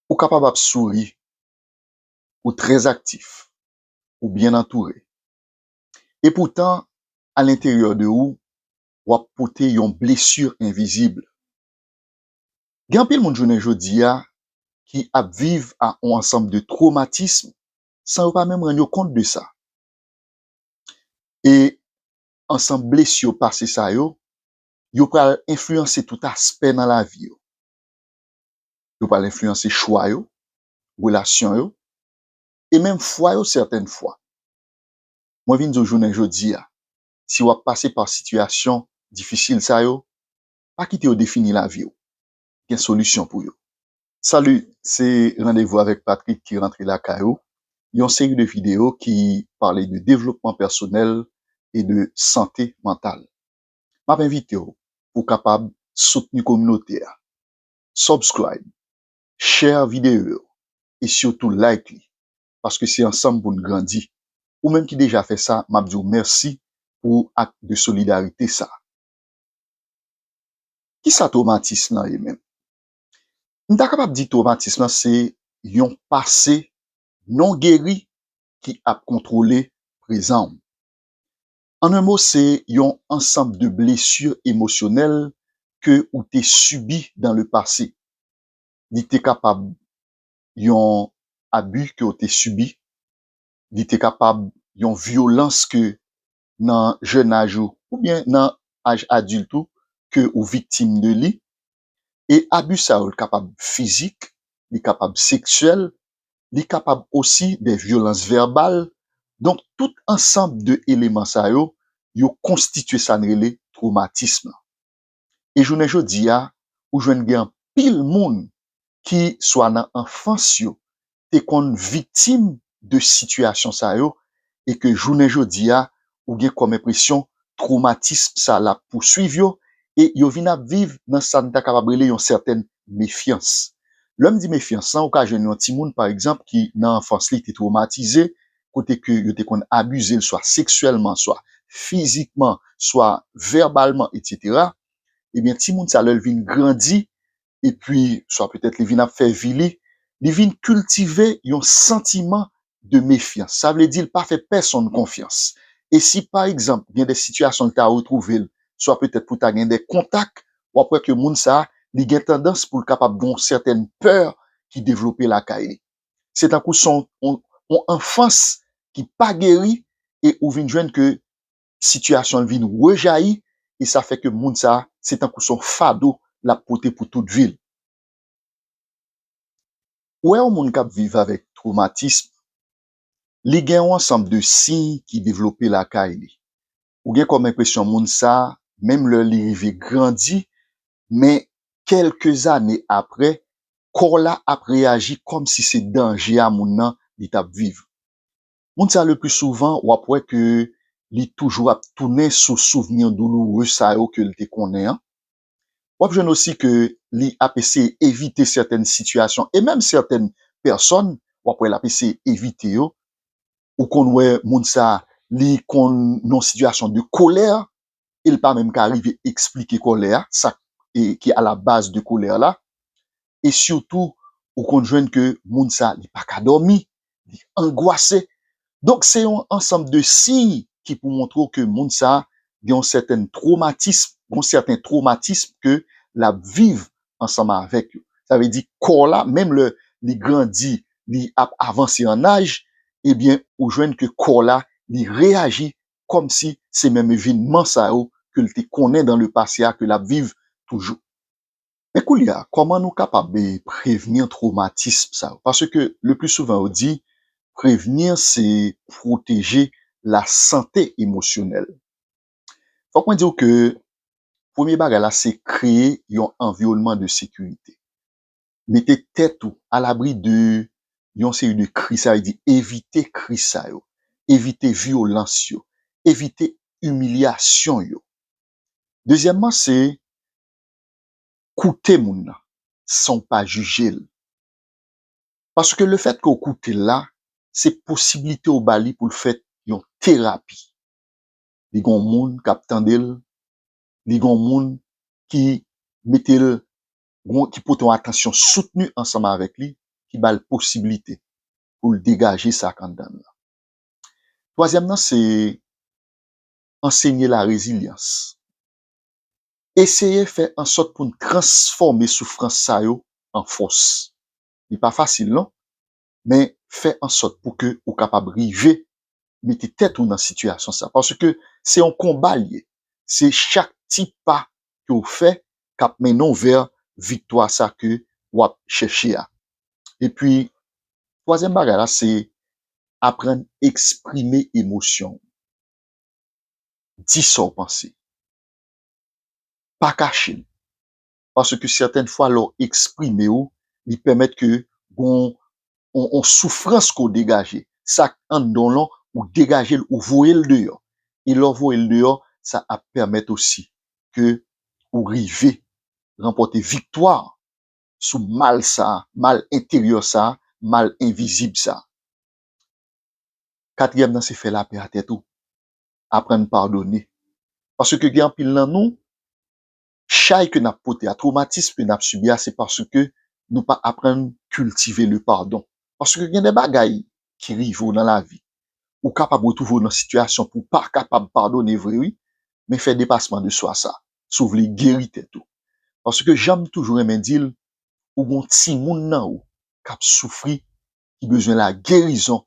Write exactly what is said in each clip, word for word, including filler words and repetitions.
Ou kapab ap souri, ou trè aktif, ou byen antoure. Epoutan, alenteryè de ou, w ap pote yon blesi envizib. Gen anpil moun jounen jodi a ki ap viv a yon ansanm de twomatism san yo pa menm rann yo kont de sa. E ansanm blesi yo pase sa yo, yo pral enfliyanse tout aspè nan lavi yo. Yo pral enfliyanse chwa yo, relasyon yo, e menm fwa yo sètèn fwa. Mwen vin di w jounen jodi a, si w ap pase pa sitiyasyon difisil sa yo, pa kite yo defini lavi w. Gen solisyon pou yo. Salut, se Randevou avèk Patrick ki rantre lakay ou, yon seri de videyo ki pale de devlopman pèsonèl e de sante mantal. M ap envite w pou w kapab soutni kominote a. Subscribe, share videyo yo, e sitou like li, paske se ansanm pou n grandi. Ou menm ki deja fè sa, m ap di w mèsi pou ak de solidarite sa. Kisa twomatism lan ye menm? M ta kapab di twomatism lan se yon pase non geri ki ap kontwole prezan w. An en mo, se yon ansanm de blesi emosyonèl ke ou te sibi dans le passé. Li te kapab yon abi ke w te sibi, li te kapab yon vyolans ke nan jèn aj ou oubyen nan aj adilt ou ke ou viktim de li. E abi sa yo, li kapab fizik, li kapab seksyèl, li kapab osi de vyolans vèbal. Donk, tout ansanm de eleman sa yo, yo konstitye sa n rele twomatism lan. E jounen jodi a, ou jwenn gen anpil moun ki, swa nan anfans yo, te konn viktim de sitiyasyon sa yo, e ke jounen jodi a, ou gen kòm enpresyon twomatism sa l ap pouswiv yo, e yo vin ap viv nan sa n ta kapab rele yon sètèn mefyans. Lè m di mefyans lan, ou ka jwenn yon timoun, pa egzanp, ki nan anfans li te twomatize, kote ke yo te konn abize l swa seksyèlman, swa fizikman, swa vèbalman, etsetera. Ebyen, timoun sa, lè l vin grandi, epi swa petèt li vin ap fè vi li, li vin kiltive yon santiman de mefyans. Sa vle di l pa fè pèsonn konfyans. E si, pa egzanp, gen de sitiyasyon l ta retwouve l, swa petèt pou ta gen de kontak, w ap wè ke moun sa, li gen tandans pou l kapab gen yon sètèn pè ki devlope lakay li. Se tankou se yon, yon, yon anfans ki pa geri e ou vin jwenn ke sitiyasyon l vin rejayi e sa fè ke moun sa, se tankou se yon fado l ap pote pou tout vi l. Ou wè yon moun k ap viv avèk twomatism, li gen yon ansanm de siy ki devlope lakay li. Ou gen kòm enpresyon moun sa, menm lè li rive grandi, men kèlke zane apre, kò w la ap reyaji kòmsi se danje a moun nan li t ap viv. Moun sa, le pli souvan, w ap wè ke li toujou ap tounen sou souvni douloure sa yo ke l te konnen an. W ap jwenn osi ke li ap eseye evite sètèn sitiyasyon e menm sètèn pèsòn, w ap wè l ap eseye evite yo. Ou konn wè moun sa, li konn nan sitiyasyon de kolè, e l pa menm ka rive eksplike kòlè a, sa e, ki a la baz de kolè la. E sitou, ou konn jwenn ke moun sa, li pa ka dòmi, li angwase. Donk, se yon ansanm de siy ki pou montre w ke moun sa gen yon sètèn twomatism, yon sèten twomatism ke l ap viv ansanm avèk yo. Sa vle di, kò la, menm lè li grandi, li ap avanse an aj, ebyen, ou jwenn ke kò la, li reyaji kòmsi se menm evenman sa yo ke l te konnen dans le passé a ke l ap viv toujou. Men koulye a, kòman nou kapab, eh, prevni twomatism sa yo? Paske le pli souvan yo di, prevni se pwoteje la sante emosyonèl. Fòk mwen di w ke premye bagay la, se kreye yon anviwònman de sekirite. Mete tèt ou alabri de yon seri de kri, sa vle di evite kri sa yo, evite vyolans yo, evite imilyasyon yo. Dezyèmman, se koute moun nan san w pa jije l. Paske lefèt ke w koute l la, se posiblite w ba li pou l fè yon terapi. Li gen yon moun k ap tande l, li gen yon moun ki mete l, ki pote yon atansyon soutni ansanm avèk li, ki ba l posiblite pou l degaje sa k anndan l lan. Twazyèm nan, se ansenye la rezilyans. Eseye fè ansòt pou n transfòme soufrans sa yo an fòs. Li pa fasil, non, men fè ansòt pou ke ou kapab rive mete tèt ou nan sitiyasyon sa. Paske se yon konba l ye. Se chak ti pa ke w fè k ap mennen w vè viktwa sa ke w ap chèche a. Epi, twazyèm bagay la, se aprann eksprime emosyon w. Di sa w panse. Pa kache l. Paske sètèn fwa, lè w eksprime w, li pèmèt ke gon yon, yon soufrans ke w degaje. Sa k anndan w lan, ou degaje l, ou voye l deyò. E lè w voye l deyò, sa ap pèmèt osi ke ou rive ranpòte viktwa sou mal sa, mal enteryè sa, mal envizib sa. Katriyèm nan, se fè lapè a tèt ou. Aprann padone. Paske gen anpil nan nou, chay ke n ap pote a, twomatis ke n ap sibi a, se paske nou pa aprann kiltive le padon. Paske gen de bagay ki rive w nan lavi. Ou kapab retwouve w nan sitiyasyon pou w pa kapab padone vre, wi, men fè depasman de swa sa, si w vle geri tèt ou. Paske jan m toujou renmen di l, ou gon timoun nan ou k ap soufri, ki bezwen lagerizon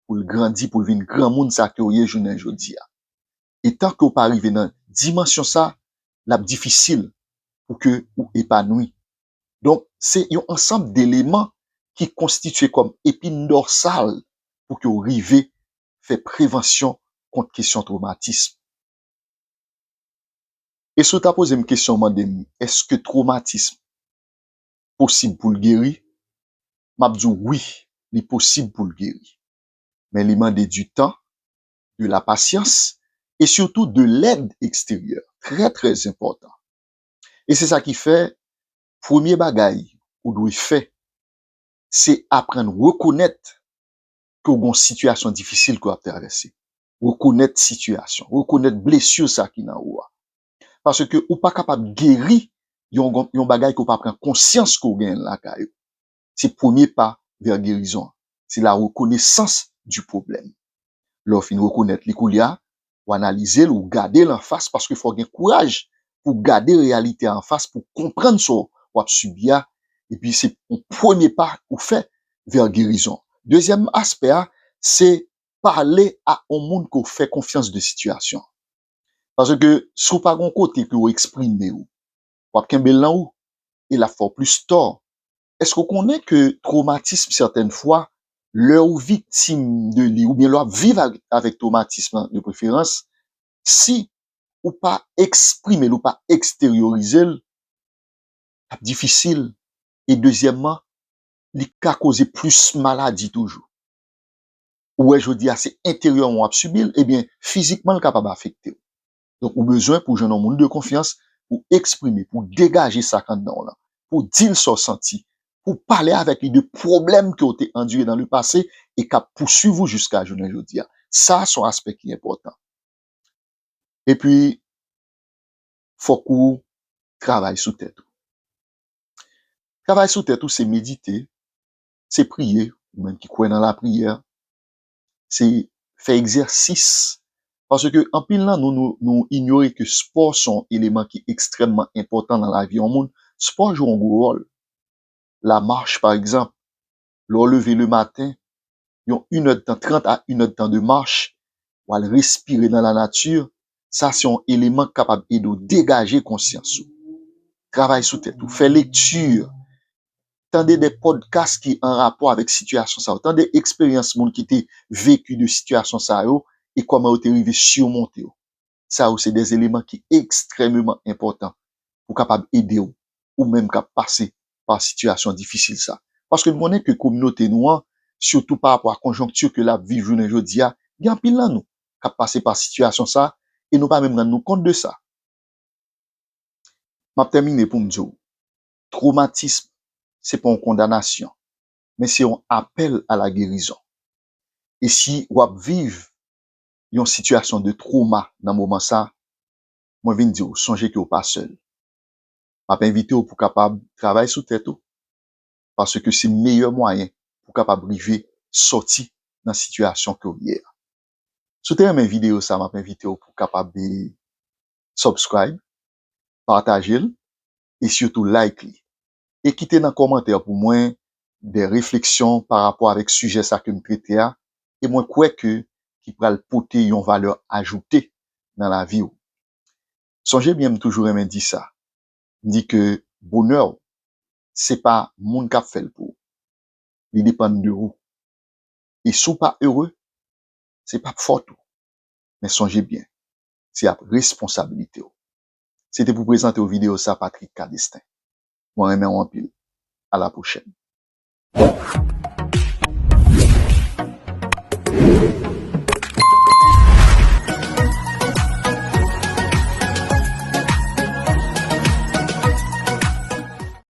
pou l grandi, pou l vin granmoun sa ke w ye jounen jodi a. E tan ke w pa rive nan dimansyon sa, l ap difisil pou ke ou epanwi. Donk, se yon ansanm deleman ki konstitye kòm epin dòsal pou ke w rive fè prevansyon kont kesyon twomatis. E si w ta poze m kesyon, mande m, èske twomatis posib pou l geri? M ap di w wi, li posib pou l geri. Men li mande du temps, de la patience et surtout de l'aide extérieure. Trè, trè enpòtan. E se sa ki fè, premye bagay ou dwe fè, se aprann rekonèt ke w gon sitiyasyon difisil ke w ap travèse. Rekonèt sitiyasyon, rekonèt blesi sa ki nan ou a. Paske ou pa kapab geri yon, yon bagay ke w pa pran konsyans ke w genyen lakay ou. Se premye pa vè gerizon an. Se la rekonesans di pwoblèm. Lè w fin rekonèt li koulye a, w analize l, ou gade l anfas, paske fò w gen kouraj pou w gade reyalite a anfas, pou w konprann sa w ap sibi a, epi se yon premye pa ou fè vè gerizon. Dezyèm aspè a, se pale a yon moun ke w fè konfyans de sitiyasyon. Paske si w pa gon kote ke w eksprime w, w ap kenbe l nan ou, e l ap fè w plis tò. Èske w konnen ke twomatis, sètèn fwa, lè w viktim de li, oubyen lè w ap viv avèk, avèk twomatis lan de preferans, si ou pa eksprime l, ou pa eksteryorize l, l ap difisil. E dezyèmman, li ka koze plis maladi toujou. Ou wè jodi a se enteryèman w ap sibi l, ebyen, fizikman l kapab afekte w. Donk, ou bezwen pou w jwenn yon moun de konfyans, pou w eksprime, pou w degaje sa k anndan w lan, pou w di l sa w santi, pou w pale avèk li de pwoblèm ke w te andire dans le passé e k ap pouswiv ou jiska jounen jodi a. Sa, se yon aspè ki enpòtan. Epi, fòk ou travay sou tèt ou. Travay sou tèt ou, se medite, se priye, ou menm ki kwè nan lapriyè, se fè egzèsis. Paske anpil nan nou, nou, nou inyore ke spò se yon eleman ki ekstrèmman enpòtan nan lavi yon moun. Spò jwe yon gwo wòl. Lamach, pa egzanp, lè w leve le maten, yon inèdtan, trant a inèdtan de mach, w al respire nan lanati, sa se yon eleman k kapab ede w degaje konsyans ou. Travay sou tèt ou, fè lekti, tande de pòdkas ki an rapò avèk sitiyasyon sa yo, tande eksperyans moun ki te veki de sitiyasyon sa yo e kòman yo te rive simonte yo. Sa yo se de eleman ki ekstrèmeman enpòtan pou kapab ede w, ou menm k ap pase pa sitiyasyon difisil sa. Paske n konnen ke kominote nou an, sitou pa rapò a konjonkti ke l ap viv jounen jodi a, gen anpil nan nou k ap pase pa sitiyasyon sa e nou pa menm rann nou kont de sa. M ap tèmine pou m di w, twomatism, se pa yon kondanasyon, men se yon apèl a la gerizon. E si w ap viv yon sitiyasyon de twoma nan moman sa, mwen vin di w, sonje ke w pa sèl. M ap envite w pou w kapab travay sou tèt ou, paske se meyè mwayen pou w kapab rive sòti nan sitiyasyon ke w ye a. Si w te renmen videyo sa, m ap envite w pou w kapab, eh, subscribe, pataje l, e sitou like li. E kite nan kòmantè pou mwen de refleksyon pa rapò avèk sijè sa ke m trete a, e mwen kwè ke ki pral pote yon valè ajoute nan lavi w. Sonje byen, m toujou renmen di sa. M di ke bonè w, se pa moun k ap fè l pou ou. Li depann de ou. E si w pa ere, se p ap fòt ou. Men sonje byen, se ap responsabilite w. Se te pou prezante w videyo sa, Patrick Cadestin. Mwen renmen w anpil. A la pwochèn.